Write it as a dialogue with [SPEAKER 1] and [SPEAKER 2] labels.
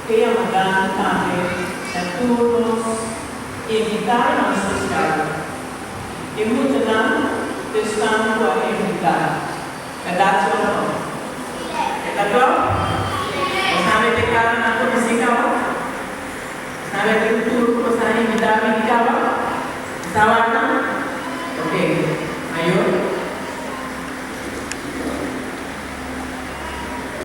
[SPEAKER 1] Ke yama danki tambe na tur nos invitadonan spesial. E muchanan ta esnan ku a invitá. Bèrdat si òf no? E ta klou? Bosan mete kara na konosí kaba? Bosan mete un tur ku bosan a invitá bini kaba? Bosan wak nan?